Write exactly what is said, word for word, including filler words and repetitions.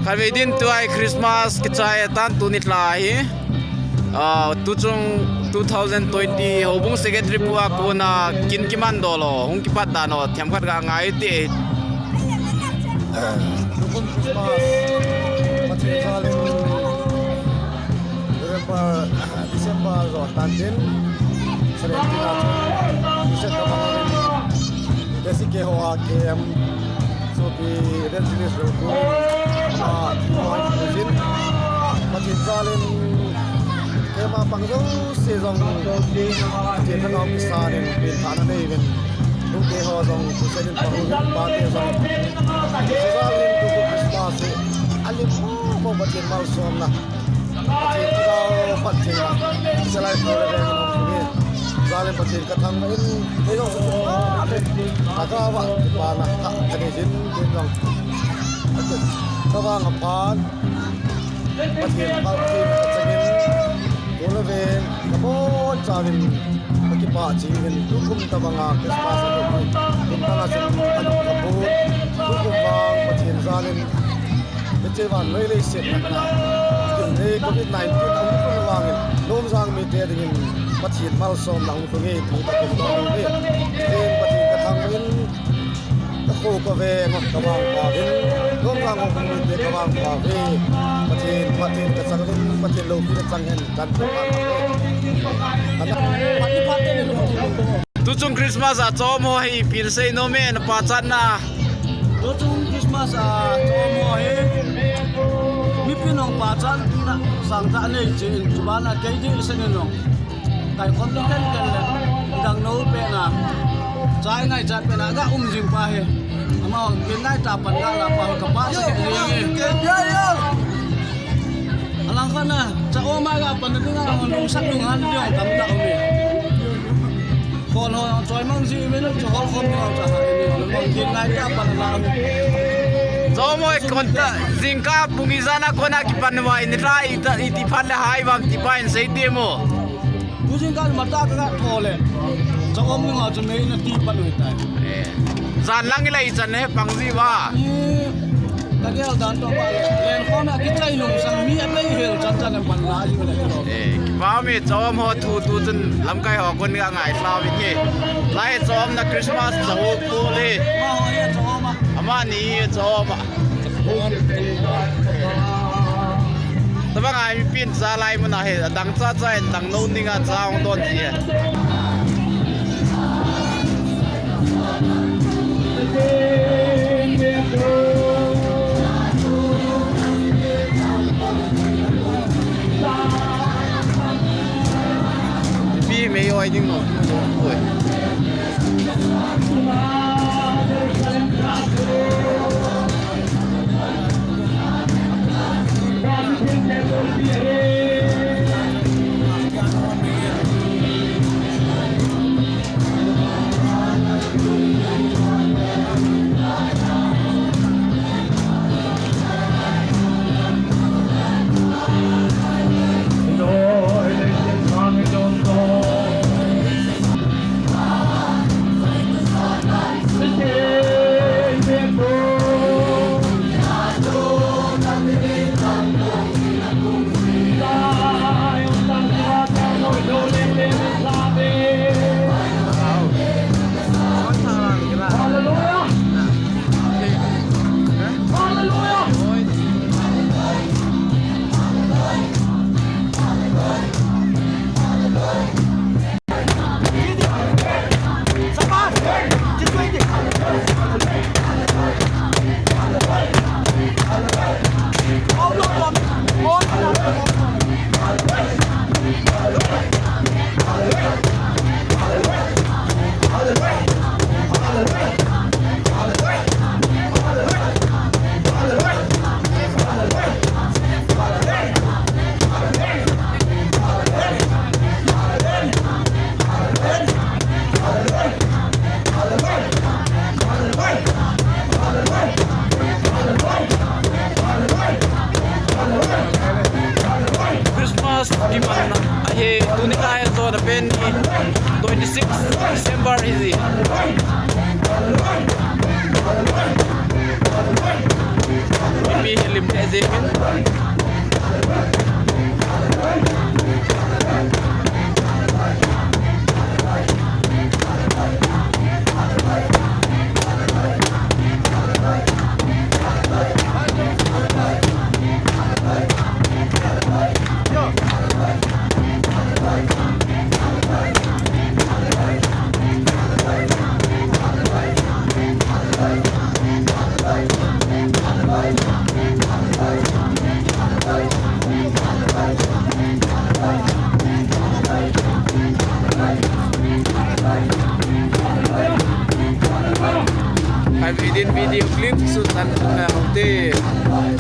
Khatvei din tua hi Christmas kichai tan tuni lha hi. Ah, tuchung two thousand twenty Houbung Secretary pu a kona kin kiman doh lou, hung kipat dan u themkhat ga ngai te. Tukum Christmas, Pathen jal in November, December jo tan tin, seventeen a chun, Christmas ka mang in, K C K ho a K M, sopi evangelist Rotu, ama, Pathen jal in, keima pang jouse jong, Pathen lhagao kisan in, pengthahna nei uvin, tute ho jong, Christian in pang uvin, pate jong, Pathen jal in, tukum Christmas hi, alim mo mo Pathen malsomna. Pathen thilou, Pathen a, Salai Kho le veng in hung thung e. Jal in Pathen ka thangvah in, kei jong chu, ah, le, ka ka va, kipana, ka, ka nei jin, tin jong. Ka vang a phan, Pathen phalthei na ka chang in, kho le veng, ka bonchauvin, ka kipah cheh uvin, tukum tabang a Christmas a tukum, kum tang a chun, a nung ka put, tukum vang, Pathen jal in, Hiche vannoi leiset natna, kin nei covid nineteen a hung tun vangin, Nomjang mite dingin Pathen malsomna hung lhung e ti ka kum doh lou e. Ken Pathen ka thangvah in, ka kho ka veng, ka vangpha uvin, Nomjang hung mite ka vangpha uve. Pathen, Pathen ka chang uvin, Pathen loupina chang hen, kan thupha mang e. Tuchung Christmas a chom ho hi ipi sei nom e, na pachatna. Tuchung Christmas a chom ho hi, mipin hung pachatna sangtah nei cheh in, chuban a kei ding sangin jong, kai khom ding khen khen le, dang nou pen a, chai ngaichat pen a ga um jing pa hi. Ama hung kin nai ta pan ga la pa ka pa sa ke jing e. Alang khat na, cha om a ga pan ding a, hung lungsak lunghan ding tamtah um e. Kon ho jong choi mang ji uvin, chu hol khom ding jong cha ha uvin, mang kin ngai ta pan la. Chom ho kon ta, jingkah pung ijat na kona kipan uva, in tla iti, iti phat le hai vam ti pa in sei ti mo. Pu jingkah ma ta ka tho le. Cha om ding jong chu mei na ti pan u tai. Eh. Jan lang le ichan he pang ji uva. Eh, ka gel dan to ba le. Len khom a kichai lungsang mi a bei hel chan chan a pan la ji le. Eh, kipa um e, chom ho thu tu chun lamkai ho kon ga ngai lha uvin e. Lai chomna Christmas cha ho ko le. Ma ho ye chom a. Amani ye chom a. Tabang a mipin cha lai mun a hi, adang cha cha in dang nou ding a cha hung don ji e. Pi mei oi ding lo, oi. Easy. Mipi hi lim te jing in. Hai, within video clip, shoot dan na hote.